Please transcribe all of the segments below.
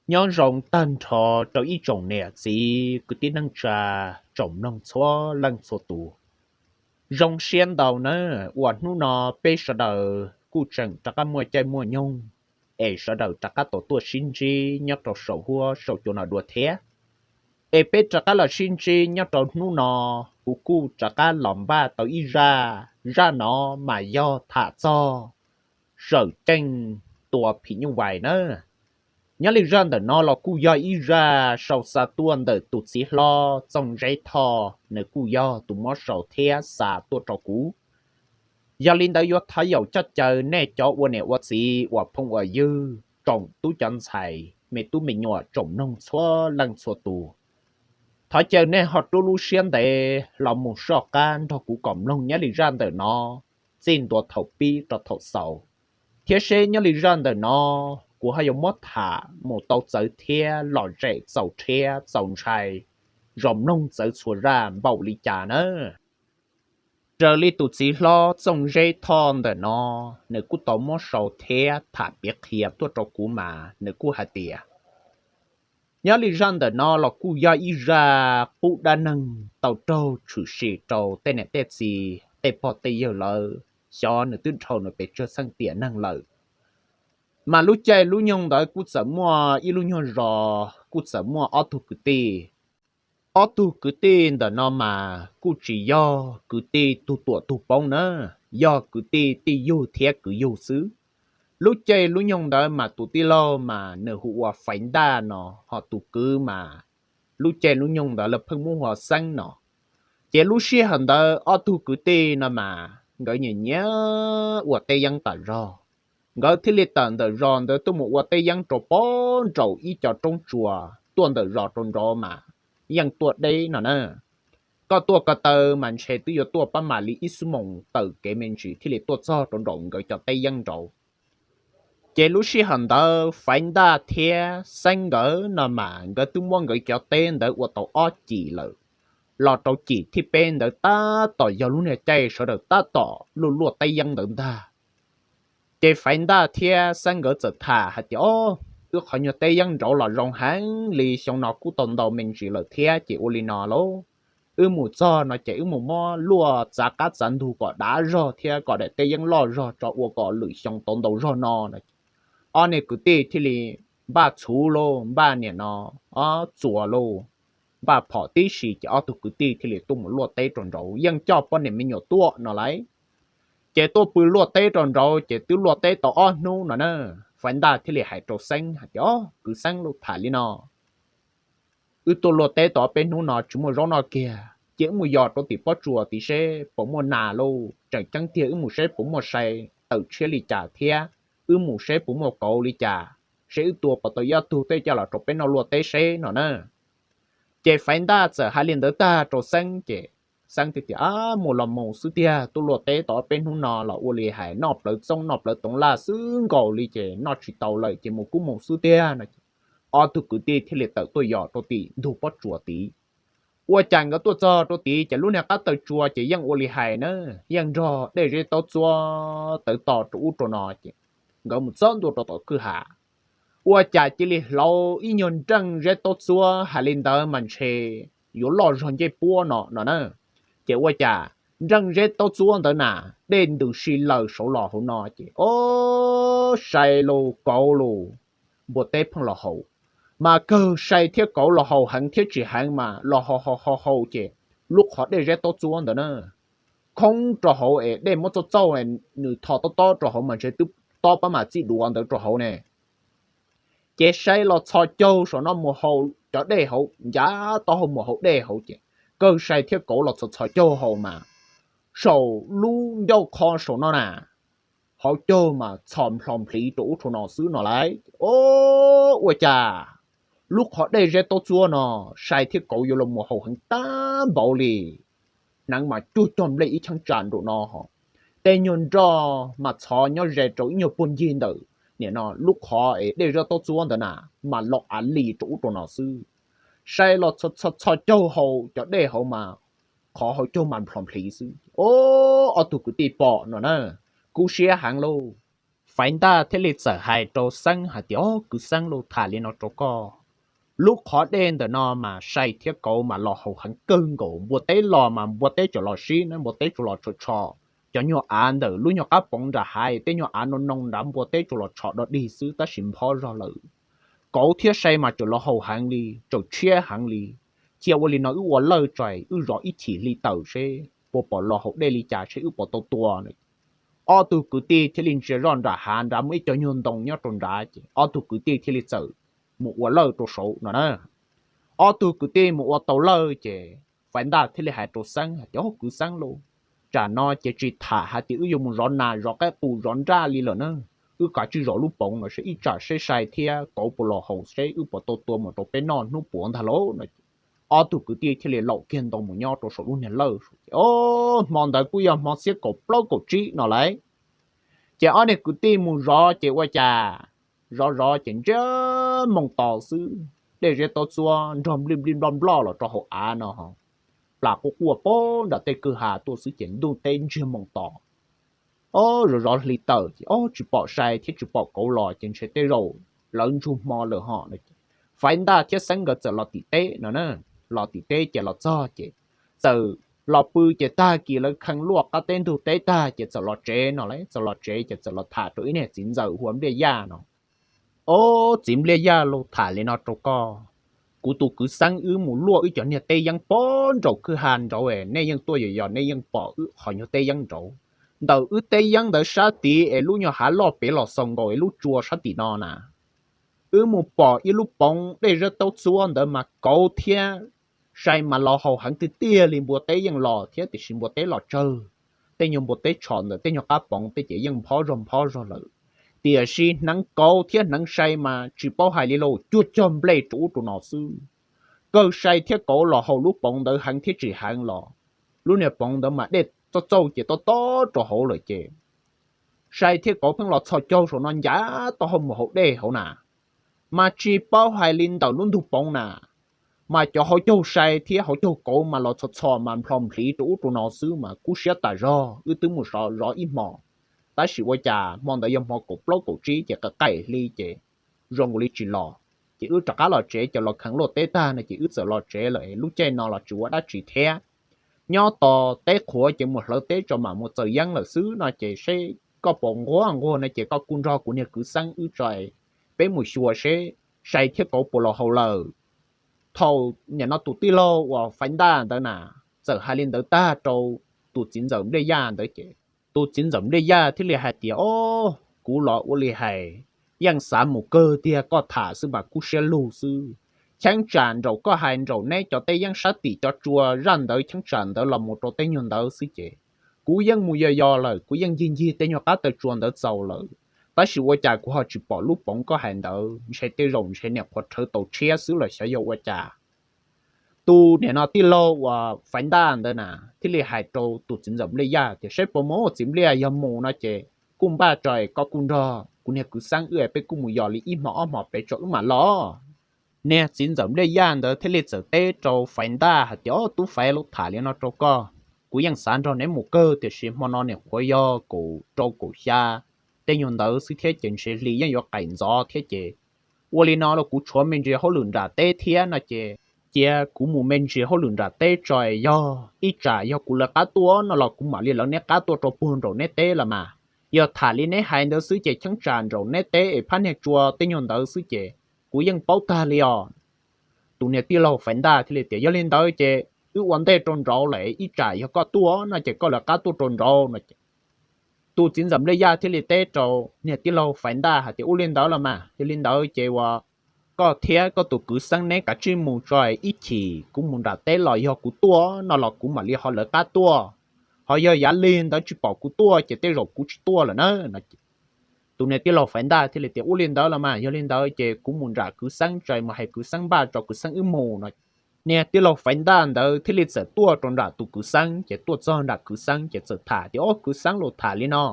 Nyob zoo tag nrho rau ib tsoom niam txiv kwv tij neej tsa, tsoom mloog txhua leej txhua tus. Zoo siab ntau nawb uas hnub no peb sawv daws kuj tseem rov qab muaj caij muaj nyoog es sawv daws rov qab tau tuaj sib ntsib nyob rau saum huab saum cua no dua thiab. Es peb rov qab los sib ntsib nyob rau hnub no, kuv kuj rov qab los npaj tau ib zaj. Zaj no mas yog tham txog Zawm Ceej tua phim nyuj vais nawb. Nyob li zaj ntawm no los kuj yog ib zaj sau xa tuaj ntawm tus txiv hlob Txooj Zeb Thoj, nws kuj yog tus muab sau thiab xa tuaj rau kuv. Yog li ntawd yuav thov yaum coj caw nej cov ua niam ua txiv uas phooj uas ywg, tsoom tub cov ntxhais, me tub me nyuam, tsoom mloog txhua leej txhua tus, thov caw nej ho rub lub siab ntev los mus soj qab nrog kuv kom mloog nyob li zaj ntawm no txij ntua thaum pib rau thaum xaus, thiab seb nyob li zaj ntawm no kuv ho yuav muab tham mus tau txawv thiab lom zem txaus rhiab txaus ntshai, zoo mloog txawv txhua zaj npaum li cas nawb. Raws li tus txiv hlob Txooj Zeb Thoj ntawm no, nws kuj tau muab sau thiab tham piav qhia tuaj rau kuv mas nws kuj hais tias, nyob li zaj ntawm no los kuj yog ib zaj qub dab neeg tau raug tshwm sim rau tej niam tej txiv tej pog tej yawg lawv, xyov nws twb dhau nws pes tsawg xeeb tiam neeg lawm. Mas lub caij lub nyoog ntawd kuj txawm muaj ib lub nyuag zos kuj txawm muaj ob tug kwv tij. Ob tug kwv tij ntawm no mas kuj tsis yog kwv tij tug tuam tug poob na, yog kwv tij tij yug thiab kwv yug xwb. Lub caij lub nyoog ntawd mas tus tij laug mas nws hu ua Faiv Ntaj no, ho tus kwv mas lub caij lub nyoog ntawd lawv pheej muab hu ua Xeeb no. Ces lub sij hawm ntawd ob tug kwv tij no mas nkawd nyiam nyiam ua teb yeeb tas zog. Nkawd thiaj li tawm ntawm zos ntawd tuaj mus ua teb yeeb rau pem nraum ib co roob tsuas tuaj ntawm zos rau nraud mas yeej tuaj deb no na. Koj tuaj ko taw mas ntshe twb yuav tuaj pab mam li ib xuab moos taw kev me ntsis thiaj li tuaj txog rau nraum nkawd cov teb yeeb nraud. Ces lub sij hawm ntawd Faiv Ntaj thiab Xeeb nkawd no mas nkawd twb muab nkawd cov teb ntawd ua tau ob cim lawm, los rau cim thib peb ntawd tab tom yog lub niag caij sawv daws tab tom luaj luaj teb yeeb ntawd ntag. Ces Faiv Ntaj thiab Xeeb nkawd txawm tham hais tias, o, wb qhov nyuag teb yeeb nraud los zoo heev li, xyoo no kuj tau ntau me ntsis lawm thiab, ces ua li no lauj, wb mus txog no ces wb mus muab luaj txav qab txav ntug kom dav zog thiab kom daim teb yeeb loj zog tso ua kom lwm xyoo tau ntau zog no. Ob niag kwv tij thiaj li npaj txhuv lauj, npaj niam no, o, txuas lauj, npaj phom tib si ces ob tug kwv tij thiaj li tuaj mus luaj teb rau nraud, yeej coj poj niam me nyuam tuaj no lauj. Ces tuaj pw luaj teb rau nraud ces twb luaj teb tau ob hnub no na, Faiv Ntaj thiaj li hais rau Xeeb hais tias, o, kwv Xeeb lauj, tham li no, wb tuaj luaj teb tau ob peb hnub no tsis muaj zaub noj kiag, ces wb mus yos rau tim pob tsuas tid seb puas muaj nas lauj, tseem ceeb tiag wb mus seb puas muaj sai tawm tshiab li cas thiab wb mus seb puas muaj kauv li cas, seb wb tua puas tau ib ob tug tej coj los rau peb noj luaj teb seb no na. Ces Faiv Ntaj txawm hais li ntawd tag rau Xeeb ces Xeeb thiaj tias, a, mus los mus xwb tiag, tuaj luaj teb tau ob peb hnub no los ua li hais noj plawv txooj noj plawv toov laj xwb nkaus li ces noj tsis tau lawm ces mus kuj mus xwb tiag no. Ob tug kwv tij thiaj li tawm tuaj yos rau tim ntug pob tsuas tid. Ua cas nkawd tuaj txog rau tid ces lub niag qab taw tsua ces yeej ua li hais na, yeej nrog dej zeb taub txuab tawv to rau ub rau no ces nkawd mus txog ntua rau tom kwj ha, ua cas cia li hlauv ib nyuag nreej zeb taub txuab hais li ntawd mas ntshe yuav loj zog ncej puab no no na. Ces ua cas nreej zeb taub txuab ntawd na, dej ntws si laws saud los hauv no ces, o, sai lauj, kauv lauj, npua teb pheej los haus. Mas kawg sai thiab kauv los haus heev thiab tsis heev mas los haus haus haus haus ces lub qhov dej zeb taub txuab ntawd na, khoob rau hauv es dej muab txauj txauj, nws tho tob tob rau hauv mas ntshe twb tob pab mam txij duav ntawd rau hauv ne. Ces sai los txhos caug saum no mus haus cov dej hauv, ncav taub hau mus haus dej hauv ces kawg sai thiab kauv los txhos txhos caug haus mas saum lub ncauj qho saum no na, hauv caug mas txhos nplho nplhiv rau ub rau no xwb no lauj. O, ua cas lub qhov dej zeb taub txuab no sai thiab kauv yuav los mus haus heev tag npaum li. Hneev mas cuag cog nplej ib cheeb tsam nraum no ho, tej nyuag nroj mas txhos nyob ze rau ib nyuag puag ncig ntawm nim no lub qhov es dej zeb taub txuab ntawd na, mas los av li rau ub rau no xwb. Sai los txhos txhos caug haus cov dej hauv mas qhov hauv caug mas nplho nplhiv xwb. O, ob tug kwv tij pom no na, kub siab heev lauj. Faiv Ntaj thiaj li txawm hais rau Xeeb hais tias, Ob, kwv Xeeb, los tham li no rau koj. Lub qhov dej ntawm no mas sai thiab kauv mas los haus heev kawg nkaus, npua teb los mas npua teb tsuas los sib na, npua teb tsuas los tshom tshom. Cov nyuag av ntawm lub nyuag qab poov nram hav, tej nyuag av no noo nrad npua teb tsuas los tshom dog dig xwb tab sis nphob zog lawm. Kauv thiab sai mas tsuas los haus heev li, tsaus tshiab heev li. Cia ua li no wb ua lawj tso, wb zov ib chim hli tawm seb puas pom los haus dej li cas seb wb puas tau tua. Ob tug kwv tij thiaj li ntsia zoj nram hav nrad muaj ib co nyuag ntoo nyob rau nrad ces ob tug kwv tij thiaj li txawm mus ua lawj rau saud no na. Ob tug kwv tij mus ua tau lawj ces Faiv Ntaj thiaj li hais rau Xeeb hais tias, Ob, kwv Xeeb lauj, tsam no ces tsis tham hais tias wb yuav mus zov nas zov qaib qus zov nraj li lawm na. Wb kav tsij zov lub poov no seb ib tsam seb sai thiab kauv puas los haus seb wb puas tau tua mus rau peb noj hnub puav ntag lauj no. Ob tug kwv tij thiaj li laum kiag ntoo mus nyob rau saum lub niag lawj ces, ob, hmo ntawd kuj yog hmo xiab kaum plaub kaum tsib no lauj. Ces ob niag kwv tij mus zov ces ua cas zov zov ces ntsiag moos tos xwb, dej zeb taub txuab nrog nplij nplij nploj nploj los rau hauv av no, plas quaj quaj poob nram tej kwj ha tuaj xwb ces ntuj teb ntsiag moos tos. Ob, zov zov hli tawm ces ob, tsis pom sai thiab tsis pom kauv los ces ntshe tej zaum lawv ntsug hmo lawm ho. Faiv Ntaj thiab Xeeb nkawd txawm los tim teb no na, los tim teb ces los txog ces txawm los pw ces tag kis lawv khee luaj qab teb ntug teb tag ces txawm los tsev no lauj. Txawm los tsev ces txawm los tham rau ib niag txiv ntxawm hu ua Npliaj Yaj no. Ob, txiv Npliaj Yaj lauj, tham li no rau koj, kuv tus kwv Xeeb wb mus luaj wb cov niag teb yeeb poob nraum kwj ha nraud, nej yeej tuaj yos yos nej yeej pom wb qhov nyuag teb yeeb nraud. Ntawm wb teb yeeb ntawd sab tid es lub nyuag hav loj pem los xaus nkaus es lub tsua sab tim no na, wb mus pom ib lub poov dej zeb taub txuab ntawd mas kauv thiab sai mas los haus heev tiag tiag li, npua teb yeej los thiab tiam sis npua teb los tsawg, tej nyuag npua teb tshom ntawm tej nyuag qab poov tej ces yeej nphob zog nphob zog lawm. Tiam sis hneev kauv thiab hneev sai mas tsis paub hais li lauj, cuag cog nplej rau ub rau no xwb. Kawg sai thiab kauv los haus lub poov ntawd heev thiab tsis heev los lub niag poov ntawd mas dej txauj txauj ces tob tob rau hauv lawm ces sai thiab kauv pheej los txhos caug saum no ncav taub hau mus haus dej hauv na. Mas tsis paub hais li ntawm lub ntug poov na, mas cov hauv caug sai thiab hauv caug kauv mas los txhos txhos mas nplho nplhiv rau ub rau no xwb mas kub siab tas zog. Wb twb mus zov ib hmo, tab sis ua cas hmo ntawd yog hmo kaum plaub kaum tsib ces qaim qaim hli ces zoo nkaus li tsis los. Ces wb rov qab los tsev, cov los kheev luaj teb tag no ces wb txawm los tsev lawm, lub caij no los tsis ua dab tsi thiab. Nyob tos teb qhuav ces mus hlawv teb tso mam mus txaws yeeb lawm xwb no ces seb koj puas nquag nquag no ces koj kuj nrog kuv niag kwv Xeeb wb tso, peb mus xyuas seb sai thiab kauv puas los haus lawm. Thaum nim no tus tij laug uas Faiv Ntaj ntawd na txawm hais li ntawd tag rau tus txiv ntxawm Npliaj Yaj ntawd ces tus txiv ntxawm Npliaj Yaj thiaj li hais tias, O, kuv los ua li hais, yeej xav mus kawg tiag, koj tham xwb mas kub siab lug xwb. Cheeb tsam nraum koj hais nraum neb cov teb yeeb sab tim cov tsua zaj ntawd cheeb tsam ntawd los mus rau tej nyuag ntawd xwb ces kuv yeej mus yos yos lawm, kuv yeej ncig ncig tej nyuag qab taw tsua ntawd txaus lawm, tab sis ua cas kuv ho tsis pom lub poov koj hais ntawd, ntshe tej zaum ntshe niam qhuav rhawv tau tshiab xwb los xyov yog ua cas. Tus niam no tij laug uas Faiv Ntaj ntawd na thiaj li hais rau tus txiv ntxawm Npliaj Yaj tias, Saib puas mus, txiv Npliaj, yog mus no ces kuj npaj tso, koj kuj nrog kuv niag kwv Xeeb wb, peb kuj mus yos li ib hmo ob hmo pem tso wb mam los. Niag txiv ntxawm Npliaj Yaj ntawd thiaj li txawm teb rau Faiv Ntaj hais tias, O, tub Faiv, lub tham li no rau koj, kuv yeej xav nrog neb mus kawg tiam sis hmo no niam qhuav yog kaum rau kaum xya tej nyuag ntawd xwb thiab ces ntshe hli yeej yuav qaim ntxov thiab ces ua li no los kuv tshuav me ntsis hauj lwm nram teb thiab no ces cia kuv mus me ntsis hauj lwm nram teb tso, yog ib tsam yog kuv lawv qab tuaj no los kuv mam li lawv neb qab tuaj rau puag nraum neb teb los mas. Yog tham li neb hais ntawd xwb ces cheeb tsam nraum neb teb es phab niag tsua tej nyuag ntawd xwb ces kuv yeej paub tag li os. Tus niag tij laug Faiv Ntaj thiaj li tias, Yog li ntawd ces wb ua ntej rau nraud lawm, ib tsam yog koj tuaj no ces koj lawv qab tuaj rau nraud no ces tus txiv ntxawm Npliaj Yaj thiaj li teb rau niag tij laug Faiv Ntaj hais tias, Ua li ntawd los mas, yog li ntawd ces uas koj thiab koj tus kwv Xeeb neb kav tsij mus tso, ib chim kuv mus nram teb los yog kuv tuaj no los kuv mam li ho lawv qab tuaj, ho yog yav lig ntawd tsis pom kuv tuaj ces tej zaum kuv tsis tuaj lawm na. Tus niag tij laug Faiv Ntaj thiaj li tias, Ua li ntawd los mas, yog li ntawd ces kuv mus nram kwv Xeeb tso, mus hais kwv Xeeb npaj tso kwv Xeeb wb mus no. Niag tij laug Faiv Ntaj ntawd thiaj li txawm tuaj rau nram tus kwv Xeeb ces tuaj txog nram kwv Xeeb ces txawm tham tias, O, kwv Xeeb, lus tham li no,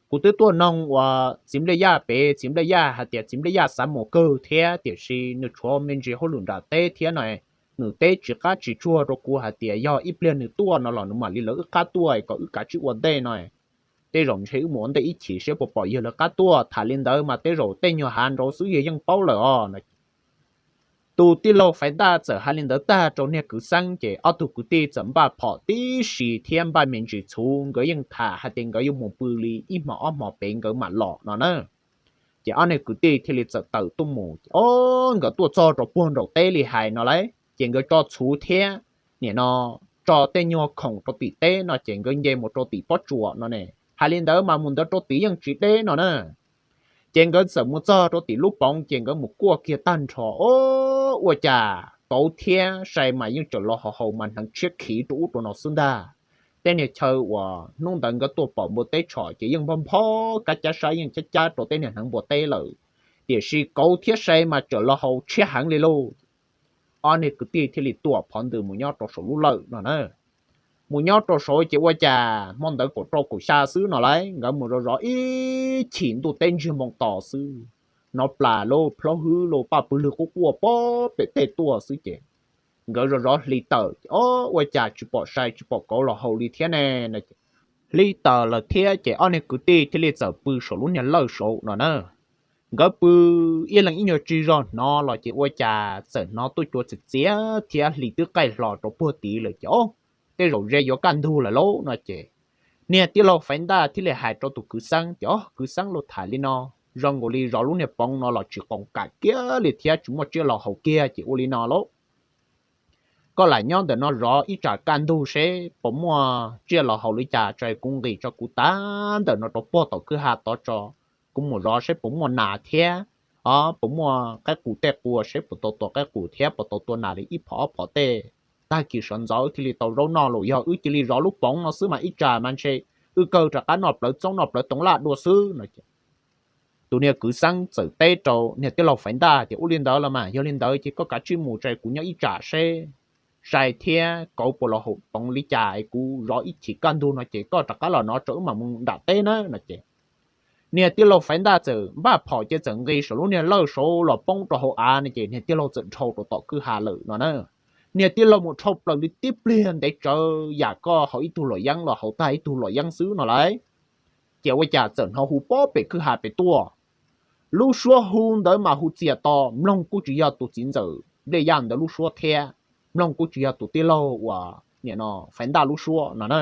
kuv twb tuaj noog uas txiv Npliaj Yaj pem, txiv Npliaj Yaj hais tias txiv Npliaj Yaj xav mus kawg thiab tiam sis nws tshuav me ntsis hauj lwm nram teb thiab no, nws teb tsis qab tsis tsuag rau kuv hais tias yog ib pliag nws tuaj no los nws mam li lawv wb qab tuaj kom wb kav tsij ua ntej no. tej zaum ntshe wb mus ua ntej ib chim seb puas pom yawg lawv qab tuaj. Tham li ntawd mas tej zaum tej nyuag hav nraud xwb yawg yeej paub lawm os. Tus tij laug Faiv Ntaj txawm hais li ntawd tag rau niag kwv Xeeb ces ob tug kwv tij txawm npaj phom tib si thiab npaj me ntsis txhuv, nkawd yeej tham hais tias nkawd yuav mus pw li ib hmo ob hmo pem nkawd mam los no na. Ces ob niag kwv tij thiaj li txawm tawm tuaj mus. Ob, nkawd tuaj txog rau puag nraum teb li hais no lauj, ces nkawd tso txhuv thiab nim no tso tej nyuag khoom rau tim teb no ces nkawd nce mus rau tim pob tsuas no ne. Hais li ntawd mas mus ntawd rau tim yeej tsis deb no na. Ces nkawd txawm mus txog rau tim lub poov ces nkawd mus kuaj kiag tag nrho, ob, ua cas kauv thiab sai mas yeej tseem los haus haus mas hneev tshiab khiv rau ub rau no xwb ntag. Tej niag chaw uas hnub ntawd nkawd tuaj pom npua teb tshom ces yeej npog npog kab cab sab yeej cab cab rau tej niag hneev npua teb lawm, tiam sis kauv thiab sai mas tseem los haus tshiab heev li lauj. Ob niag kwv tij thiaj li tuam phov ntws mus nyob rau saum lub lawj no na. Mus nyob rau saud ces ua cas hmo ntawd kaum rau kaum xya xwb no lauj, nkawd mus zov zov ib chim ntuj teb ntsiag moo to xwb, hnov plas lauj, plaub hwb lauj, paj pw lwg qub quaj pob pem tej tuaj xwb ces nkawd zov zov hli tawm, ob, ua cas tsis pom sai tsis pom kauv los haus li thiab ne. Hli tawm lawm thiab ces ob niag kwv tij thiaj li txawm pw saum lub niag lawj saud no na. Nkawd pw ib leeg ib nyuag tsis zog hnov los ces ua cas txawm hnov tuaj cua txias txias thiab hli twb qaij hlo rau puag tid lawm ces, ob, tej zaum ze yuav kaj ntug lawm lauj no ces niag tij laug Faiv Ntaj thiaj li hais rau tus kwv Xeeb tias, ob, kwv Xeeb, los tham li no, zoo nkaus li zov lub niag poov no los tsis qoom kam kiag li thiab tsis muaj tsiaj los haus kiag ces ua li no lauj, koj lam nyob ntawm no zov ib tsam kaj ntug seb puas muaj tsiaj los haus li cas tso kuv nqis tso kuv tav ntawm no rau puag tom kwj ha tod tso, kuv mus zov seb puas muaj nas thiab, puas muaj qaib qus tej qua seb puas tau tua qaib qus thiab puas tau tua nas li ib phom ob phom tej. Tag kis sawv ntxov wb thiaj li tau zaub noj los yog wb cia li zov lub poov no xwb mas ib tsam mas ntshe wb kawg rov qab noj plawv txoob noj plawv toov laj dua xwb no ces tus niag kwv Xeeb txawm teb rau niag tij laug Faiv Ntaj tias, ua li ntawd los mas yog li ntawd ces koj kav tsij mus tso kuv nyob ib tsam seb sai thiab kauv puas los haus poov li cas es kuv zov ib chim kaj ntug no ces koj rov qab los no tso wb mam mus nram teb na no ces niag tij laug Faiv Ntaj txawm npaj phom ces txawm nqis saum lub niag lawj saud los poob rau hauv av no ces niag tij laug txawm dhau rau tom kwj ha lawm no na. Niag tij laug mus dhau plaws li tib pliag ntev tsawv yam koj haus ib tug luam yeeb los haus tag ib tug luam yeeb xwb no lauj. Ces ua cas txawm hnov hu pob pem kwj ha pem tuaj. Lub suab hu ntawd mas hu txias to, mloog kuj tsis yog tus txiv ntxawm nplej yaj ntawd lub suab thiab, mloog kuj tsis yog tus tij laug uas nim no Faiv Ntaj lub suab no na.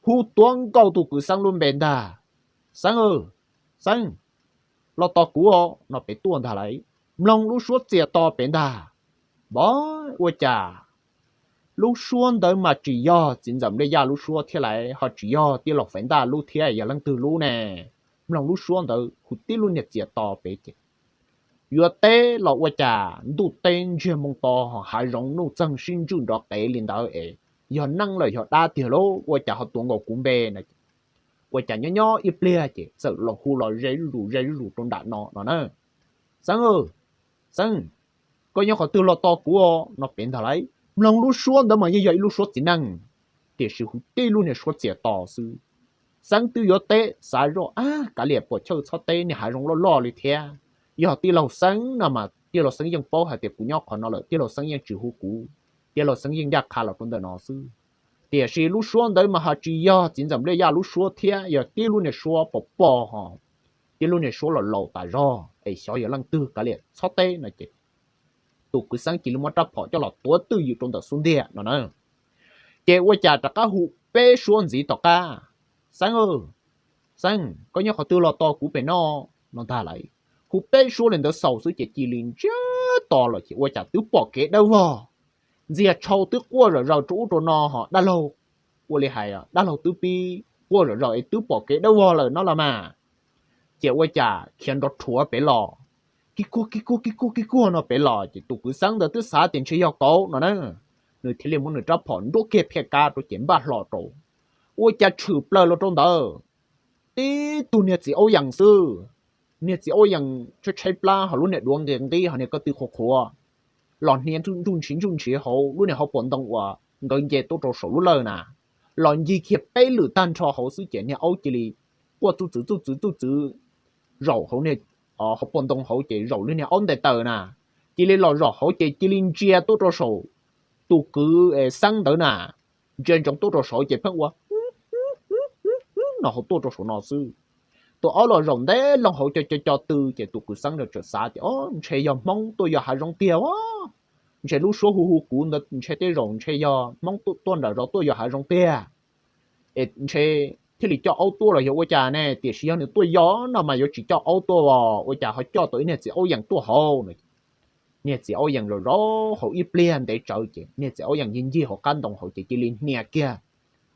Hu tuav nkaus tus kwv Xeeb lub npe ntag, Xeeb, Xeeb, los tos kuv no pem tuaj ntag lauj. Mloog lub suab txias to pem ntag, npov ua cas lub suab ntawd mas tsis yog txiv ntxawm nplej yaj lub suab thiab lauj, ho tsis yog tij laug Faiv Ntaj lub thiab yog leej twg lub ne. Mloog lub suab ntawd hu tib lub niag txias to pem ces yuav teb los ua cas ntuj teb ntsiag moo to, hav zoov nuj txeeg sib ntswj nrov qev li ntawd es yog neeg lawm yog dab tiag lauj, ua cas ho tuav nkaus kuv npe no. Ua cas nyob nyob ib pliag ces txawm los hu los ze zuj zus ze zuj zus rau nram no no na, Xeeb, Xeeb, koj nyob qhov twg los tos kuv no pem ntag lauj. Mloog lub suab ntawd mas yeej yog ib lub suab txiv neej, tiam sis hu tib lub niag suab txias to xwb. Xeeb twb yuav teb xav zoj, ab, kav liam puas chawj txhob teb, niag hav zoov loj loj li thiab. Yog tij laug Xeeb no mas tij laug Xeeb yeej paub hais tias kuv nyob qhov no lawm, tij laug Xeeb yeej tsis hu kuv, tij laug Xeeb yeej ncaj qha los rau ntawm no xwb. Tiam sis lub suab ntawd mas ho tsis yog txiv ntxawm nplej yaj lub suab thiab, yog tib lub niag suab pos pos ho, tib lub niag suab los laus tas zog es xyov yog leej twg, kav liam txhob teb no ces tus kwv Xeeb cia li muab rab phom coj los tuav twj ywm rau ntawm xub ntiag no na. Ces ua cas rov qab hu peb suab ntxiv tom qab, Xeeb, Xeeb, koj nyob qhov twg los tos kuv pem no no ntag lauj. Hu peb suab li ntawd xaus xwb ces cia li ntsiag to los ces ua cas twb pom kev dawb vog, ntxiag tshau twb quaj zom zaws rau ub rau no ho dab laug, ua li hais dab laug twb pib quaj zom zaws es twb pom kev dawb vog lawm no los mas. Ces ua cas khiav nrov rhuav pem los, kij kuag kij kuag kij kuag kij kuag no pem los ces tus kwv Xeeb ntawd twb xav tias ntshe yog kauv no na, nws thiaj li muab nws rab phom nruab kiag phiaj kab rau ces npaj hlo rau. Ua cas tshwm plaws los rau ntawd, tib tug niag txiv aub yees xwb. Niag txiv aub yees tshaib tshaib plab ho lub niag duav nqis nqib ho niag ko tw qhuav qhuav, los hnia ntsuj ntshiv ntsuj ntshiv hauv lub niag hauv paus ntoo uas nkawd nce tuaj rau saum lub lawj na. Los ncig kiag peb lwm tag nrho hauv xwb ces niag aub cia li quaj txuj txwv txuj txwv txuj txwv zaum hauv niag hauv paus ntoo hauv ces zaum li niag aub ntes taws na. Cia li los zaum hauv ces cia li ntsia tuaj rau saum tus kwv Xeeb ntawd na, ntsia ntsoov tuaj rau saud ces pheej ua no hauv tuaj rau saum no xwb. Tus aub los zaum ntev loo hauv co co co tw ces tus kwv xeeb ntawd txawm xav tias, o, ntshe yog Hmoob tuaj yos hav zoov tiag a. Ntshe lub suab hu hu kuv ntawd ntshe tej zaum ntshe yog Hmoob tuaj nram zos tuaj yos hav zoov tiag. Es ntshe thiaj li coj aub tuaj los yog ua cas ne, tiam sis yog nws tuaj yos no mas yuav tsis coj aub tuaj os, ua cas ho coj tau ib niag txiv aub yees tuaj hauv no. Niag txiv aub yees zaum zaum hauv ib pliag ntev tsawv ces niag txiv aub yees ncig ncig hauv qab ntoo hauv ces cia li hnia kiag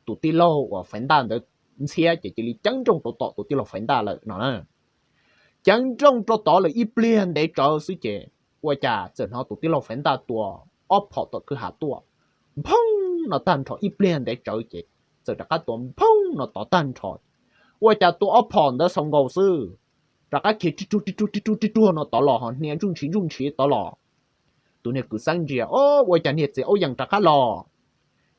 tus tij laug uas Faiv Ntaj ntawd ntxhiab ces cia li ceeb nrooj rau tom tus tij laug Faiv Ntaj lawm no na. Ceeb nrooj rau tod lawm ib pliag ntev tsawv xwb ces ua cas txawm hnov tus tij laug Faiv Ntaj tua ob phom tom kwj ha tuaj, nphooj no tag nrho ib pliag ntev tsawv ces txawm rov qab tua nphooj no tod tag nrho. Ua cas tua ob phom ntawd xaus nkaus xwb, rov qab khiav ri ruag ri ruag ri ruag ri ruag no tod los ho hnia ntsuj ntshiv ntsuj ntshiv tod los. Tus niag kwv xeeb ntsia, o, ua cas niag txiv aub yees rov qab los.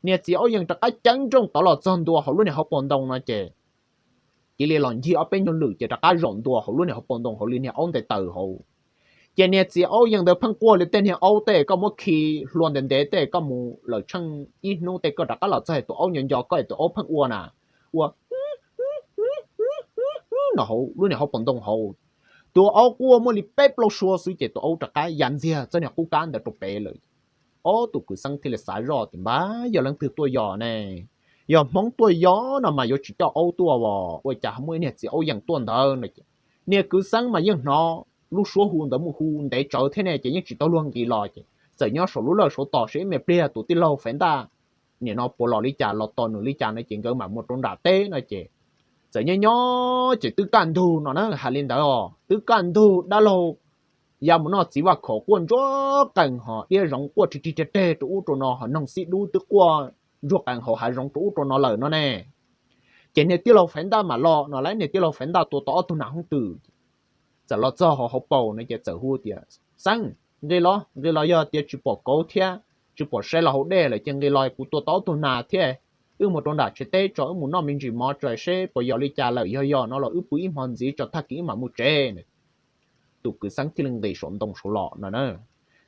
Niag txiv aub yees rov qab ceeb nrooj tod los txog ntua hauv lub niag hauv paus ntoo no ces cia li los ncig ob peb nyuag lwm ces rov qab zaum ntua hauv lub niag hauv paus ntoo hauv li niag aub nte taws hauv. Ces niag txiv aub yees ntawd pheej quaj li tej niag aub tej koj muab khi hlua ntev ntev tej koj mus lawm tsheej ib hnub tej koj rov qab los txog tus aub nco nco koj es tus aub pheej ua na, ua no hauv lub niag hauv paus ntoo hauv. Tus aub quaj muaj li peb plaub suab xwb ces tus aub rov qab ya ntxiag txoj niag qub kab ntawd rau pem lawm. Ob tug kwv xeeb thiaj li xav zoj tias npab yog leej twg tuaj yos ne, yog Hmoob tuaj yos no mas yuav tsis coj aub tuaj os, ua cas ho muaj ib niag txiv aub yees tuaj ntawd no ces niag kwv xeeb mas yeej hnov lub suab hu ntawd mus hu ntev tsawv thiab ne ces yeej tsis tau luag nqis los ces txawm nyob saum lub lawj saum tos seb ib me pliag tus tij laug Faiv Ntaj nim no puas los li cas los tos nws li cas no ces nkawd mam mus rau nram teb no ces txawm nyob nyob ces twb kaj ntug no na, hais li ntawd os, twb kaj ntug dab laug ya mus noj txiv vaj khaum quaj ntsuag qees ho diab zoov quaj ri ri rag reg rau ub rau no ho noog xib dub twb quaj ntsuag qees hauv hav zoov rau ub rau no lawm no ne. Ces niag tij laug Faiv Ntaj mam los no lawm, niag tij laug Faiv Ntaj tua tau ob tug nas hoob twm txawm los txog hauv hauv paus no ces txawm hu tias, Xeeb, nqis los, nqis los, yog tias tsis pom kauv thiab tsis pom saib los hauv dej lawm ces nqis los, kuv tua tau ob tug nas thiab, wb mus rau nram tsev teb tso, wb mus noj me ntsis mov tso seb puas yos li cas lawm, yog yos no los wb pw ib hmo ntxiv tso tag kis wb mam mus tsev. Tus kwv xeeb thiaj li nqis saum ntoo saud los no na.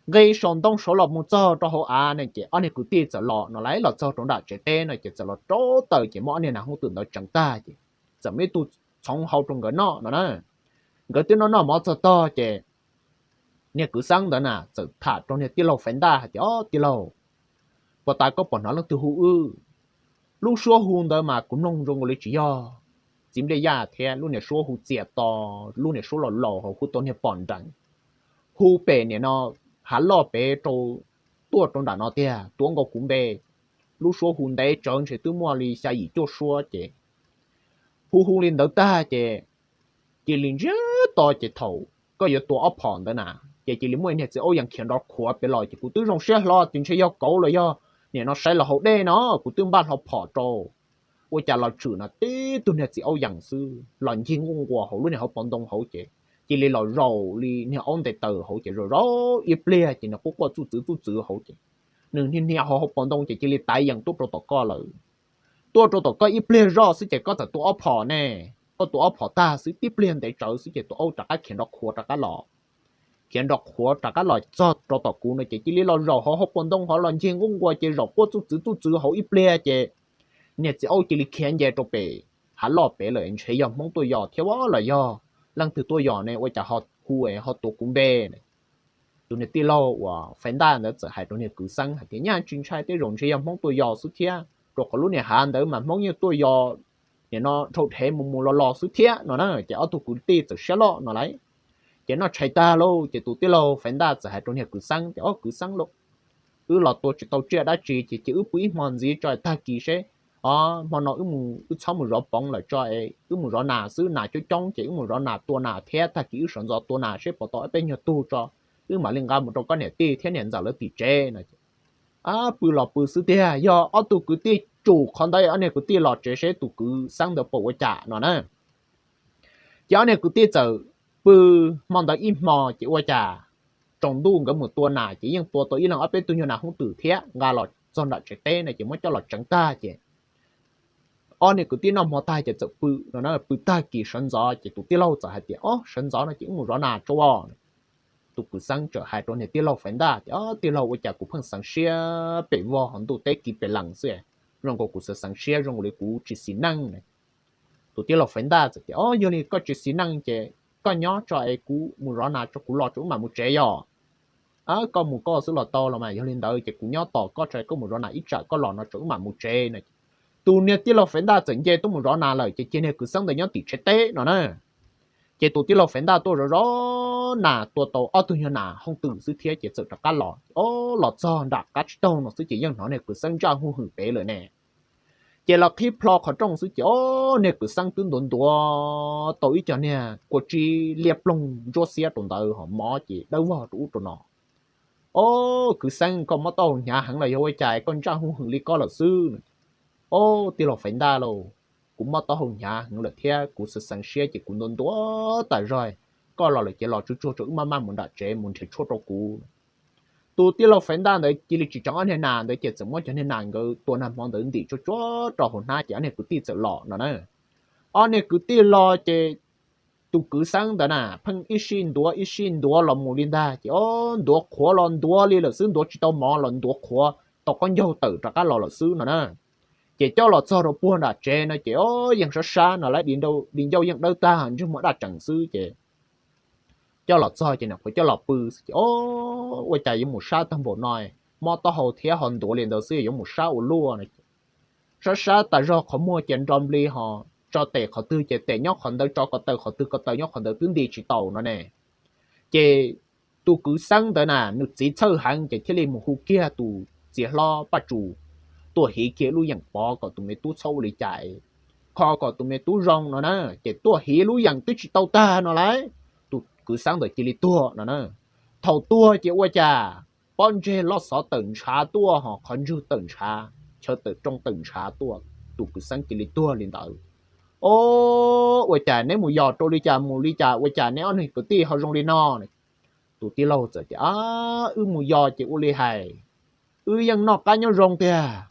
Nqis saum ntoo saud los mus txog rau hauv av ne ces ob niag kwv tij txawm los no lawm, los txog rau nram tsev teb no ces txawm los rau taws ces muab ob niag nas hoob twm ntawd tseev tag ces txawm muaj ib tug txhoov hau rau nkawd noj no na. Nkawd twb noj noj mov txog tog ces niag kwv xeeb ntawd na txawm tham rau niag tij laug Faiv Ntaj hais tias, Ob tij laug, puas tas koj pom hnov leej twg hu wb? Lub suab hu ntawd mas kuv mloog zoo nkaus li tsis yog txiv nplej yaj thiab, lub niag suab hu txias to, lub niag suab laus laus hauv hu tau niag pom nrees, hu pem nim no hav loj pem rau, tuaj rau nram no tiag, tuav nkaus kuv npe. Lub suab hu ntev tsawv ntshe twb muaj li xya yim cuaj suab ces hu hu li ntawd tag ces cia li ntsiag to ces thaum koj yuav tua ob phom ntawd na ces cia li muaj ib niag txiv aub yees khiav nrov qhuav pem los ces kuv twb zoo siab hlo tias ntshe yog kauv los yog nim no saib los hauv dej no, kuv twb npaj hlo phom rau. Ua cas los tshwm no tib tug niag txiv aub yees xwb los ncig nquj nquas hauv lub niag hauv paus ntoo hauv ces cia li los zaum li niag aub nte taws hauv ces zaum zaum ib pliag ces nws quaj quaj txuj txwv txuj txwv hauv ces nws hnia hnia hauv hauv paus ntoo ces cia li taiv yees tuaj rau tom koj lawm. Tuaj rau tom koj ib pliag zoj xwb ces koj txawm tua ob phom ne. Koj tua ob phom tag xwb tib pliag ntev tsawv xwb ces tus aub rov qab khiav nrov qhuav rov qab los. Khiav nrov qhuav rov qab los txog rau tom kuv no ces cia li los zaum hauv hauv paus ntoo hauv los ncig nquj nquas ces zaum quaj txuj txwv txuj txwv hauv ib pliag ces niag txiv aub cia li khiav nce rau pem hav loj pem lawm. Ntshe yog Hmoob tuaj yos thiab los yog leej twg tuaj yos ne, ua cas ho hu ho tuav kuv npe? Tus niag tij laug uas Faiv Ntaj ntawd txawm hais rau niag kwv xeeb hais tias, Nyaj tsis ntshai, tej zaum ntshe yog Hmoob tuaj yos xwb thiab, rau qhov lub niag hav ntawd mas Hmoob yeej tuaj yos nim no dhau dhev mus mus los los xwb thiab no na. Ces ob tug kwv tij txawm siab loj no lauj. Ces noj tshais tag lauj ces tus tij laug Faiv Ntaj txawm hais rau niag kwv xeeb tias, Ob kwv xeeb lauj, wb los tua tsis tau tsiaj dab tsi ces cia wb pw ib hmo ntxiv tso tag kis seb, o, hmo no wb mus wb txhob mus zov poov lawm tso es wb mus zov nas xwb, nas coob coob ces wb mus zov nas tua nas thiab tag kis wb sawv ntxov tua nas seb puas tau ob peb nyuag tug tso, wb mam li nqa mus rau koj niam tij thiab niam ntxawm lawv tim tsev no. Pw los pw xwb tiag, yog ob tug kwv tij tsum qhov ntawd ob niag kwv tij los tsev seb tus kwv xeeb ntawd puas ua cas no na. Ces ob niag kwv tij txawm pw hmo ntawd ib hmo ces ua cas tsaus ntuj nkawd mus tua nas ces yeej tua tau ib leeg ob peb tug nyuag nas hoob twm thiab nqa los txog nram tsev teb no ces muab coj los tseev tag ces ob niag kwv tij noj hmo tag ces txawm pw no na. Pw tag kis sawv ntxov ces tus tij laug txawm hais tias, Ob, sawv ntxov no ces wb mus zov nas tso. Tus kwv xeeb txawm hais rau niag tij laug Faiv Ntaj tias, Ob, tij laug, ua cas kuv pheej xeev siab pem vog hauv ntuj teb kiv pem lees xwb, zoo nkaus kuv xav xeev siab zoo nkaus li kuv tsis xis neej na. Tus tij laug Faiv Ntaj txawm tias, O, yog li koj tsis xis neej ces koj nyob tso es kuv mus zov nas tso kuv los tso wb mam mus tsev yog. Koj mus koj xwb los tau los mas, yog li ntawd ces kuv nyob tos koj tso es koj mus zov nas ib tsam koj los no tso wb mam mus tsev no. Tus niag tij laug Faiv Ntaj txawm nce tuaj mus zov nas lawm ces cia niag kwv xeeb ntawd nyob tim tsev teb no na. Ces tus tij laug Faiv Ntaj tuaj zov zov nas tua tau ob tug nyuag nas hooj twm xwb thiab ces txawm rov qab los. O, los txog nram qab tsib taug no xwb ces yeej hnov niag kwv xeeb ntsaj huj hwm pem lawm ne. Ces los qhib plho qhov rooj xwb ces o, niag kwv xeeb twb ntuav ntuav tau ib co niag kua tsib liab ploog ntsuab xiab rau ntawd ho mov ces dawb vog rau ub rau no. O, kwv xeeb, koj mob taub hau hnyav heev los yog ua cas koj ntsaj huj hwm li koj lawm xwb? O, tij laug Faiv Ntaj lauj, kuv mob taub hau hnyav heev lawm thiab kuv xav xeev siab ces kuv ntuav ntuav tas zog. Koj los lawm ces los tsuag tsuag tso wb maj maj mus nram tsev mus nrhiav tshuaj rau kuv. Tus tij laug Faiv Ntaj ntawd cia li tsis tseev ob niag nas ntawd ces txawm muab cov niag nas nkawd tua nag hmo ntawd ntim tsuag tsuag rau hauv hnab ces ob niag kwv tij txawm los no na. Ob niag kwv tij los ces tus kwv xeeb ntawd na pheej ib sij ntuav ib sij ntuav los mus li ntag ces o, ntuav qhuav los ntuav li lawm xwb, ntuav tsis tau mov los ntuav qhuav tau qaub ncaug tawm rov qab los lawm xwb no na. Ces coj los txog rau puag nram tsev no ces o, yeej sab sab no lawm, di ncauj yeej dawb tag ntsej muag daj tsees xwb ces coj los txog ces nyuam qhuav coj los pw xwb ces o, ua cas yuav mus sab tag npaum no, mob taub hau thiab ho ntuav li ntawd xwb yuav mus sab ua luaj no. Sab sab tas zog qhov muag ces nro nplig ho tso tes qhov twg ces tes nyob qhov ntawd, tso ko taw qhov twg ko taw nyob qhov ntawd twb nti tsis tau no ne. Ces tus kwv xeeb ntawd na nws txiv txhawj heev ces thiaj li mus hu kiag tus txiv hlob Paj Tsu tuaj hiv kiag lub yeem pov kom tus me tub txhob ua li cas, kho kom tus me tub zoo no na. Ces tuaj hiv lub yeem twb tsis tau tag no lauj, tus kwv xeeb ntawd cia li tuag no na. Thaum tuag ces ua cas pob ntseg loj xov tawm ntshav tuaj ho qhov ntswg tawm ntshav, chaw tawm rooj tawm ntshav tuaj, tus kwv xeeb cia li tuag li ntawd. O, ua cas neb mus yos rau li cas mus li cas ua cas neb ob niag kwv tij ho zoo li no? Tus tij laug txawm tias, Wb mus yos ces ua li hais, wb yeej noj qab nyob zoo tiag.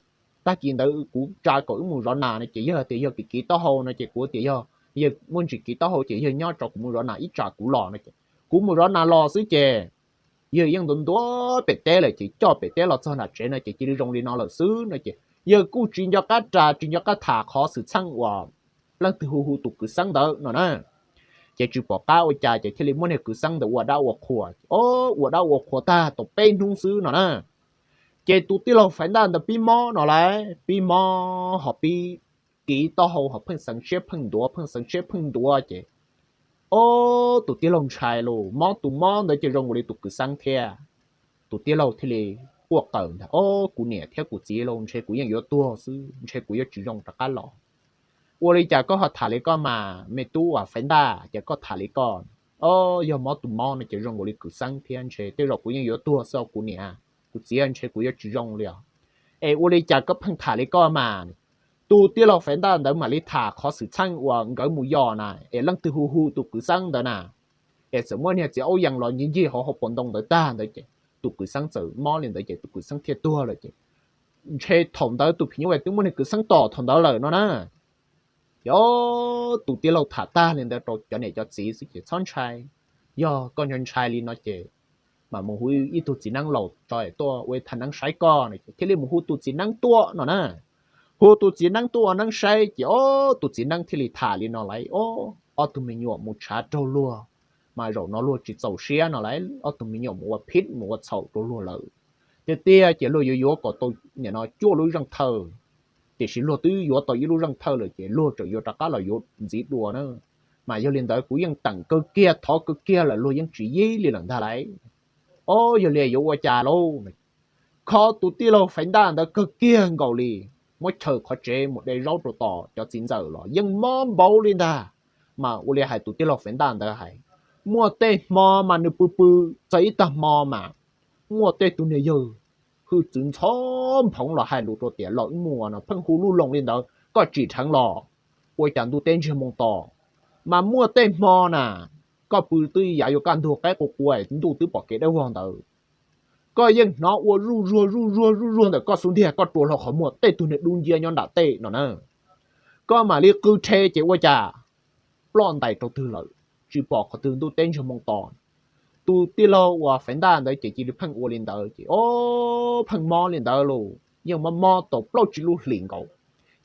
Tag kis ntawd kuv tsa kom wb mus zov nas no ces yawg tias yog kev kiv taub hau no ces kuv tias yog yawg muaj ntsis kiv taub hau ces yawg nyob tso kuv mus zov nas ib tsam kuv los no ces kuv mus zov nas los xwb ces yawg yeej ntuav ntuav pem teb lawm ces coj pem teb los txog nram tsev no ces cia li zoo li no lawm xwb no ces yawg kuj tsis nco qab ras tsis nco qab tham qhov xwm txheej uas leej twg hu hu tus kwv xeeb ntawd no na. Ces tsis pom qab ua cas ces thiaj li muab niag kwv xeeb ntawd ua dab ua qhua, o, ua dab ua qhua tag tau peb hnub xwb no na. Ces tus tij laug Faiv Ntaj ntawd pib mob no lauj, pib mob ho pib kiv taub hau ho pheej xeev siab pheej ntuav pheej xeev siab pheej ntuav ces o, tus tij laug ntshai lauj, mob tus mob ntawd ces zoo nkaus li tus kwv xeeb thiab. Tus tij laug thiaj li quaj qawm ntag, O, kuv niam thiab kuv txiv lauj, ntshe kuv yeej yuav tuag xwb, ntshe kuv yuav tsis zoo rov qab los. Ua li cas koj ho tham li koj mas me tub uas Faiv Ntaj, ces koj tham li koj, O, yog mob tus mob no ces zoo nkaus li kwv xeeb thiab, ntshe tej zaum kuv yeej yuav tuag xwb os kuv niam, kuv txiv, ntshe kuv yuav tsis zoo li os. Es ua li cas koj pheej tham li koj mas? Tus tij laug Faiv Ntaj ntawd mam li tham qhov xwm txheej uas nkawd mus yos na es leej twg hu hu tus kwv xeeb ntawd na. Es txawm muab niag txiv aub yees los ncig ncig hauv hauv paus ntoo ntawd tag ntawd ces tus kwv xeeb txawm mob li ntawd ces tus kwv xeeb thiaj tuag lawm ces ntshe thaum ntawd tus phim nyuj vais twb muab niag kwv xeeb tom thaum ntawd lawm no na. Ces o, tus tij laug tham tag li ntawd rau cov niam cov txiv xwb ces txhob ntshai, yog koj ntshai ntshai li no ces mam mus hu ib tug txiv neeb laus tso tuaj ua ib thaj neeb saib koj no ces thiaj li mus hu tus txiv neeb tuaj no na. Hu tus txiv neeb tuaj ua neeb saib ces o, tus txiv neeb thiaj li tham li no lauj, O, ob tug me nyuam mus tshav raug luag, mas zaum no luag tsis txaus siab no lauj, ob tug me nyuam mus ua phib mus ua txhaum rau luag lawm. Tiag tiag ces luag yuav yuav kom tau nim no cuaj lub zeej thawj, tiam sis luag twb yuav tau ib lub zeej thawj lawm ces luag tseem yuav rov qab los yuav ntxiv dua na. Mas yog li ntawd kuv yeej teem kawg kiag thov kawg kiag lawm luag yeej tsis yib li lawm ntag lauj. O, yog li yuav ua cas lauj? Kho tus tij laug Faiv Ntaj ntawd kawg kiag nkaus li, muab chaws qhov tsev mus de zaub rau tom cov txiv ntxawm los yeej mob npaum li ntag. Mas ua li hais tus tij laug Faiv Ntaj ntawd hais, muaj tej hmo mas nws pw pw txog ib tag hmo mas muaj tej tug niag yawg hwj txwv ntxhov nphoov los hais lus rau tias los wb mus no pheej hu lub loos li ntawd koj tsim dheev los, ua cas ntuj teb ntsiag moo to. Mas muaj tej hmo na, koj pw twb yav yuav kaj ntug qaib qua qua ntuj twb pom kev dawb vog ntawd, koj yeej hnov ua zuj zuag zuj zuag zuj zuag ntawm koj xub ntiag koj rua hlo qhov muag tej tug niag dub nciab nyob nram tej no na. Koj mam li qw rhe ces ua cas ploj ntais rau twg lawm, tsis pom qhov twg ntuj teb ntsiag moo to. Tus tij laug uas Faiv Ntaj ntawd ces cia li pheej ua li ntawd ces o, pheej mob li ntawd los yeej mob mob tau plaub tsib lub hlis nkaus.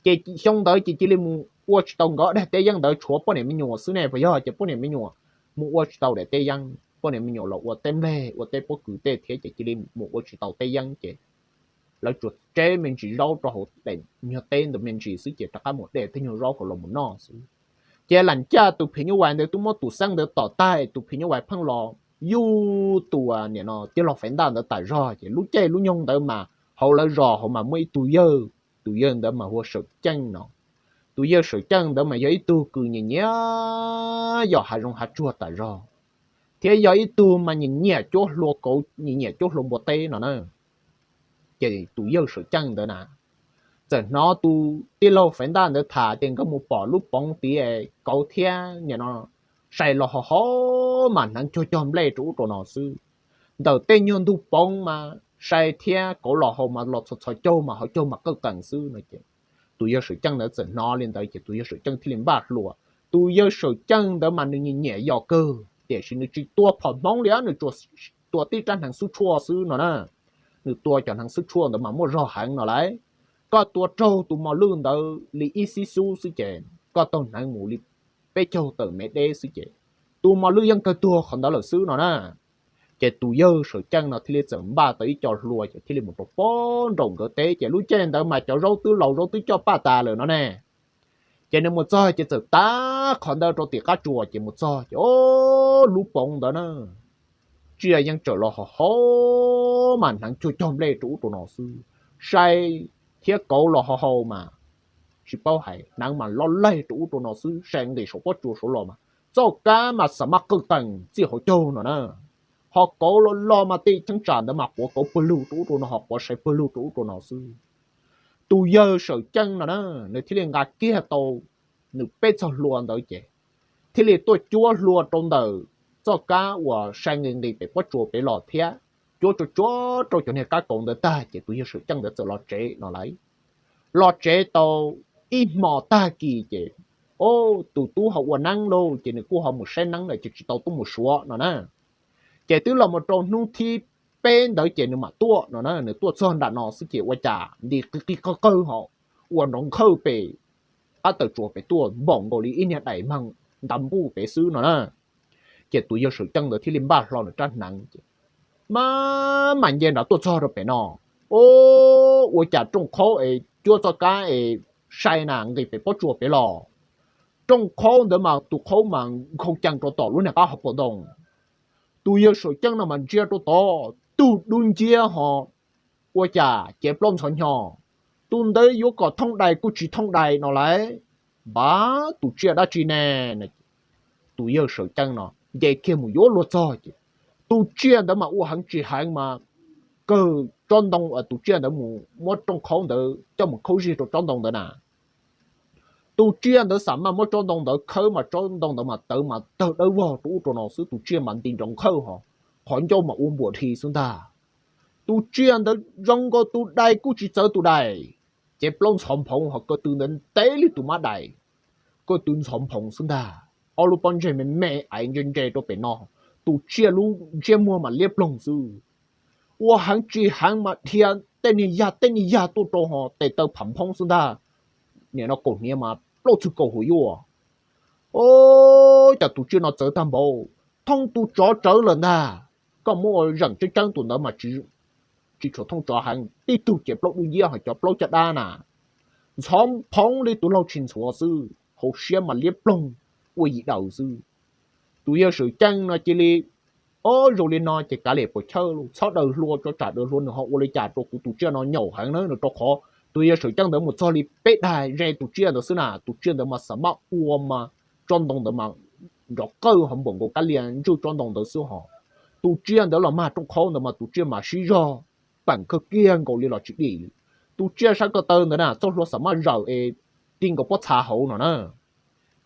Ces xyoo ntawd ces cia li mus ua tsis tau nkawd daim teb yeeb ntawd, tshuav poj niam me nyuam xwb ne. Puas yog? Ces poj niam me nyuam mus ua tsis tau daim teb yeeb, poj niam me nyuam los ua teb nplej, ua teb pob kws tej thiab, ces cia li mus ua tsis tau teb yeeb, ces lawv tsuas tseb me ntsis zaub rau hauv daim nyuag teb ntawd me ntsis xwb, ces rov qab mus de tej nyuag zaub hauv los mus noj xwb. Ces lam caj tus phim nyuj vais ntawd twb muab tus xeeb ntawd tom tag, tus phim nyuj vais pheej los yuj tus niam no tij laug Faiv Ntaj ntawd tas zog. Ces lub caij lub nyoog ntawd mas hauv lawv zos hauv mas muaj ib tug yawg, tus yawg ntawd mas hu ua Sawm Ceej no. Tus yawg Sawm Ceej ntawd mas yog ib tug kws nyiam nyiam yos hav zoov hav tsuag tas zog, thiab yog ib tug mas nyiam nyiam cuab hlua kauv, nyiam nyiam cuab hlua npua teb no na. Ces tus yawg Sawm Ceej ntawd na, txawm hnov tus tij laug Faiv Ntaj ntawd tham tias nkawd mus pom lub poov tid kauv thiab niam no sai los hauv hauv mas hneev cuag cog nplej rau ub rau no xwb. Ntawm tej nyuag ntug poov mas sai thiab kauv los hauv mas los txhos txhos caug mas hauv caug mas qawj qees xwb no. Ces tus yawg Sawm Ceej ntawd txawm hnov li ntawd ces tus yawg Sawm Ceej thiaj li npaj hlua. Tus yawg Sawm Ceej ntawd mas nws nyiam nyiam yos kawg, tiam sis nws tsis tua phom hmoov li, nws tsuas tua tib rab hneev xub tshuaj xwb no na. Nws tua cov hneev xub tshuaj ntawd mas muaj zog heev no lauj. Koj tua raug tus mos lwj ntawd li ib xib xub xwb ces koj taug hneev mus li peb caug tawm mev deb xwb ces tus mos lwj yeej kawg tuag qhov ntawd lawm xwb no na. Ces tus yawg Sawm Ceej no thiaj li txawm npaj tau ib co hlua ces thiaj li mus rau pob nraum nkawd teb, ces lub caij ntawd mas cov zaub twb laus zaub twb coj paj tas lawm no ne. Ces nws mus txog ces txawm tav qhov ntawd rau tim qab tsuas ces mus txog ces o, lub poov ntawd na, tsiaj yeej tsawm los hauv hauv mas hneev cuag cog nplej rau ub rau no xwb. Sai thiab kauv los hauv hauv mas tsis paub hais, hneev mas loj laig rau ub rau no xwb, sai nqis saum pob tsuas saud los mas txoj kab mas xam maj qawj qees txij hauv caug no na. Ho kauv los los mas tej cheeb tsam ntawd mas quav kauv pawg lug rau ub rau no, ho quav sai pawg lug rau ub rau no xwb. Tus yawg Sawm Ceej no na, nws thiaj li nqa kiag tau nws peb txog hlua ntawd ces thiaj li tuaj cuab hlua rau ntawm txoj kab uas sai nqis nqis pem pob tsuas pem los thiab, cuab tsuab tsuab rau cov niag kab kauv ntawd tag ces tus yawg Sawm Ceej ntawd txawm los tsev no lauj. Los tsev tau ib hmo tag kis ces, o, tus tub ho ua neeb lauj ces nws kuj ho mus saib neeb lawm ces tsis tau tuaj mus suav no na. Ces twb los mus rau hnub thib peb ntawd ces nws mam tuaj no na. Nws tuaj txog nram no xwb ces ua cas nti qig qig qawg qawg ho ua nrov nkhawj pem qab taws tsuas pem tuaj npaum nkaus li ib niag daim meeg ntav npuj pem xwb no na. Ces tus yawg Sawm Ceej ntawd thiaj li npaj hlo nws rab hneev ces mam mam nce nram tuaj txog rau pem no. O, ua cas rooj qhaub es cuab txoj kab es sai na nqis pem pob tsuas pem los. Rooj qhaub ntawd mas tus qhaub mas nkhaus cees rau tom lub niag qab hauv paus ntoo. Tus yawg Sawm Ceej no mas ntsia rau tod tug dub nciab ho ua cas cev plaub ntxhov hnyo. Tus ntawd yuav kom thooj dais kuj tsis thooj dais no lauj. Npab, tus tsiaj dab tsi ne? Tus yawg Sawm Ceej no nce kiag mus yuav luag txog ces tus tsiaj ntawd mas ua heev tsis heev mas kawg tsob ntoo, tus tsiaj ntawd mus muab rooj qhaub ntawd coj mus khaub zig rau tsob ntoo ntawd na. Tus tsiaj ntawd xam maj muab tsob ntoo ntawd khawb mas tsob ntoo ntawd mas tawv mas tawg dawb vog rau ub rau no xwb, tus tsiaj mas nti nrov nkhawj ho qhov ncauj mas ua npuas dhi xwb ntag. Tus tsiaj ntawd zoo nkaus tus dais kuj tsis txawv tus dais, cev plaub ntxhov nphoov ho ko tw ntawd ntev li tus mab dais, ko tw ntxhov nphoov xwb ntag. Ob lub pob ntseg me me aiv ntse ntse rau pem no, tus tsiaj lub ntsiab muag mas liab ploog xwb. Ua heev tsis heev mas dhia tej niag yag tej niag yag tuaj rau ho tes taw pham nphoob xwb ntag. Nim no kaum hniav mas plaub txwg kaum hauv yuaj. O, cas tus tsiaj no txawv tag npaum, thoob tus tsov tsawv lawm ntag. Koj muab ua zeem tseeb tseeb tus ntawd mas tsis tshuav thoob tsov heev, tib tug cev plaub dub nciab ho cov plaub caj dab na, ntxhov phoov li tus laug tsis ntxhuav xwb, hauv siab mas liab ploog ua yim daws xwb. Tus yawg Sawm Ceej no cia li, o, zoo li no ces kav liam puas chawj lauj, txhob daws hlua, tso tsam daws hlua nws ho ua li cas rau kuv, tus tsiaj no nyaum heev na no, rau qhov tus yawg Sawm Ceej ntawd mus txog li peb dag ze tus tsiaj ntawd xwb na, tus tsiaj ntawd mas xam maj ua mas tsob ntoo ntawd mas nrov qawj ho npaum nkaus kab lia ntswj tsob ntoo ntawd xwb ho. Tus tsiaj ntawd los mag rooj qhaub ntawd mas tus tsiaj mas sib zog peem kawg kiag nkaus li los tsis dim li. Tus tsiaj sab ko taw ntawd na txoj hlua xam maj zawm es tig nkaus pob txha hauv no na.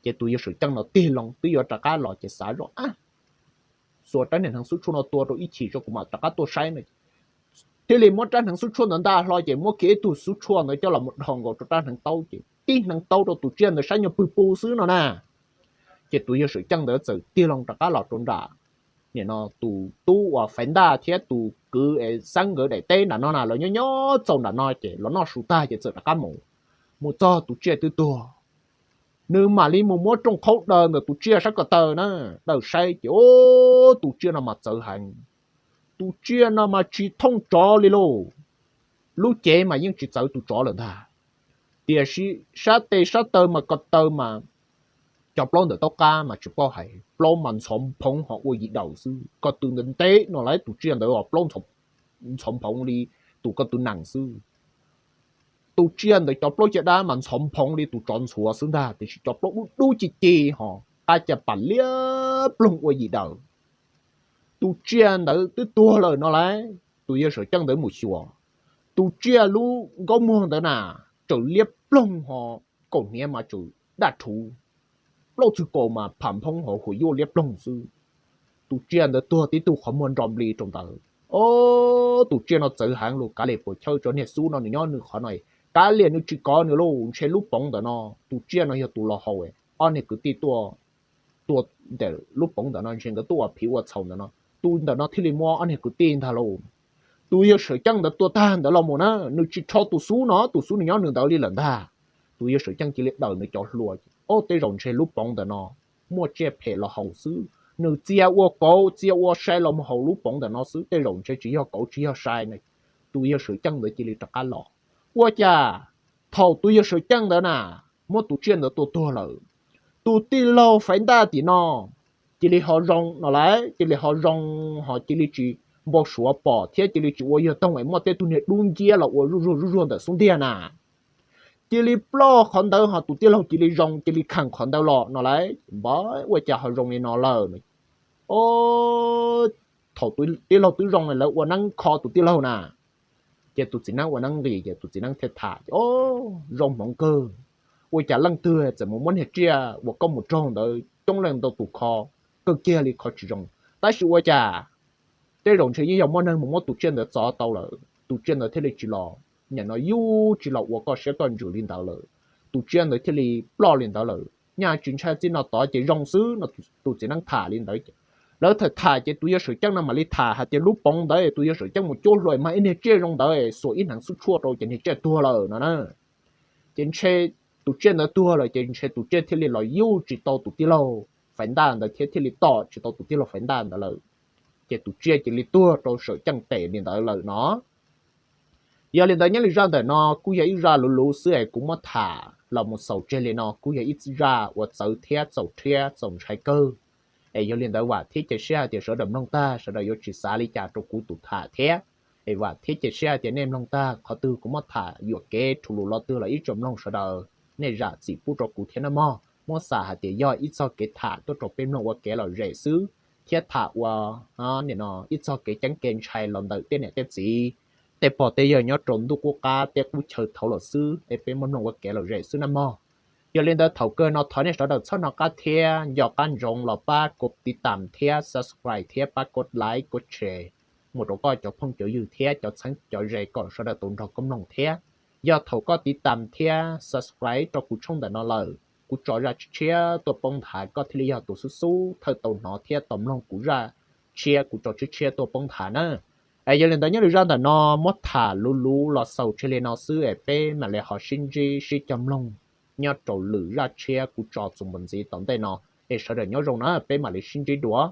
Ces tus yawg Sawm Ceej no tig loo twb yuav rov qab los ces xav zoj, a, xuas rab niag hneev xub tshuaj no tua rau ib chim tso kuv mam rov qab tuaj saib no. Thiaj li muab rab hneev xub tshuaj ntawd ntaj hlo ces muab kiag ib tug xub tshuaj ntawd coj los mus dhos nkaus rau rab hneev taub ces tib hneev taub rau tus tsiaj ntawd sab nyuag pwg pw xwb no na. Ces tus yawg Sawm Ceej ntawd txawm tig loo rov qab los rau nram, nim no tus tub uas Faiv Ntaj thiab tus kwv es Xeeb nkawd daim teb nram no na, lawv nyob nyob txaus nram no ces los noj su tag ces txawm rov qab mus. Mus txog tus tsiaj twb tuag. nws mam li mus muab rooj qhaub daws ntawm tus tsiaj sab ko taw na, daws saib ces o, tus tsiaj no mas txawv heev. Tus tsiaj no mas tsis thooj tsov li lauj. Lub cev mas yeej tsis txawv tus tsov lawm ntag, tiam sis sab tes sab taw mas ko taw mas cov plaub ntawm taub qab mas tsis paub hais, plaub mas ntxhov phoov ho ua yim daws xwb. Ko tw ntawd ntev no lawm tus tsiaj ntawd os, plaub ntxhov phoov li tus ko tw nees xwb. Tus tsiaj ntawd cov plaub caj dab mas ntxhov phoov li tus tsov ntxhuav xwb ntag, tiam sis cov plaub dub dub ci ci ho qab caj pas liab ploog ua yim daws. Tus tsiaj ntawd twb tuag lawm no lawm, tus yawg Sawm Ceej ntawd mus xyuas, tus tsiaj lub nkaub muag ntawd na, tsaws liab ploog ho kaum hniav mas tsaws daj rhuv, plaub txwg kaus mas pham phoob ho huas yuaj liab ploog xwb. Tus tsiaj ntawd tuag tib tug qhov muag nro npli rau ntawd. O, tus tsiaj no txawv heev lus, kav liam puas chawj tso niag xub no nws nyob nws qhov no, kav liam nws tsis kov nws lauj, ntshe lub poov ntawm no tus tsiaj no yog tus los haus ob niag kwv tij tuaj tua ntawm lub poov ntawm no, ntshe nkawd tuaj ua phiv ua txhaum ntawm no, tus ntawm no thiaj li muab ob niag kwv tij ntag lauj. Tus yawg Sawm Ceej ntawd tua tag ntawd los mus na, nws tsis rho tus xub no, tus xub nws nyob nws ntawd li lawm ntag. Tus yawg Sawm Ceej cia li daws nws cov hlua, o, tej zaum ntshe lub poov ntawm no muaj tsiaj phem los haus xwb, nws txia ua kauv txia ua sai los mus haus lub poov ntawm no xwb, tej zaum ntshe tsis yog kauv tsis yog sai na. Tus yawg Sawm Ceej ntawd cia li rov qab los. Ua cas thaum tus yawg Sawm Ceej ntawd na muab tus tsiaj ntawd tua tuag lawm, tus tij laug Faiv Ntaj tim no cia li ho zoo no lawm, cia li ho zoo ho cia li tsis npau suav pom thiab cia li tsis ua yog toog es muaj tej tug niag dub nciab los ua zuj zuag zuj zuag ntawm xub ntiag na. Cia li ploj qhov ntawd ho tus tij laug cia li zoo cia li kheem qhov ntawd los no lawm. Npawg, ua cas ho zoo li no lawm? O, thaum tij laug twb zoo lawv ua neeb kho tus tij laug na. Ces tus txiv neeb ua neeb nqis ces tus txiv neeb thiaj tham, o, zoo hmoov kawg, ua cas leej twg txawm mus muab niag tsiaj uas koj mus raug ntawd coob leej ntau tus kho kawg kiag li kho tsis zoo, tab sis ua cas tej zaum ntshe yeej yog muaj neeg mus muab tus tsiaj ntawd txov tau lawm, tus tsiaj ntawd thiaj li tsis los, nim no yuj tsis los ua koj siab koj ntsws li ntawd lawm, tus tsiaj ntawd thiaj li ploj li ntawd lawm, nyaj tsis ntshai txij no tod ces zoo xwb no. Tus txiv neeb tham li ntawd, lawv tham tham ces tus yawg Sawm Ceeb no mam li tham hais tias lub poov ntawd tus yawg Sawm Ceeb mus cuab hlua mag ib niag tsiaj zoo ntawd xuas ib hneev xub tshuaj rau ces niag tsiaj tuag lawm no na. Ces ntshe tus tsiaj ntawd tuag lawm ces ntshe tus tsiaj thiaj li los yuj tsis tau tus tij laug Faiv Ntaj ntawd thiab thiaj li tom tsis tau tus tij laug Faiv Ntaj ntawd lawm. Ces tus tsiaj cia li tuag rau Sawm Ceej tes li ntawd lawm no. Yog li ntawd nyob li zaj ntawm no kuj yog ib zaj luv luv xwb es kuv muab tham los mus xaus tseg li no kuj yog ib zaj uas txawv thiab txaus rhiab txaus ntshai kawg. Es yog li ntawd vam thiab cia siab hais tias sawv daws mloog tag sawv daws yuav tsis xav li cas rau kuv tus tham thiab. Es vam thiab cia siab hais tias nej mloog tag qhov twg kuv muab tham yuam kev rhuav lus lo twg los ib tsoom mloog sawv daws nej zam txim pub rau kuv thiab nawb mog. Muab xam hais tias yog ib txog kev tham tuaj rau peb mloog ua kev lom zem xwb, thiab tham ua ib txog kev ceeb kev ntshai los ntawm tej niam tej txiv, tej pog tej yawg nyob rau ntuj qub qab teb qub chaw thaud los xwb es peb muab mloog ua kev lom zem xwb nawb mog. Yog li ntawd thaum kawg no thov nej sawv daws txhob hnov qab thiab nco qab ntsoov los pab kov tiv tam thiab subscribe thiab pab kov like kov share mus rau koj cov phooj cov ywg thiab cov txheeb cov ze kom sawv daws tau nrog koj mloog thiab. Yog thaum koj tiv tam thiab subscribe rau kuv tshooj ntawm no lawm, kuv tso zaj tshiab tshiab tuaj poob nthav koj thiaj li yog tus xub xub thawj tau hnov thiab tau mloog kuv zaj tshiab kuv tso tshiab tshiab tuaj poob nthav na. Es yog li ntawd nyob li zaj ntawm no muab tham luv luv los xaus tseg li no xwb es peb mam li ho sib ntsib sib cog mloog nyob rau lwm zaj tshiab kuv tso txuas mus ntxiv tom ntej no. Es sawv daws nyob zoo na, peb mam li sib ntsib dua.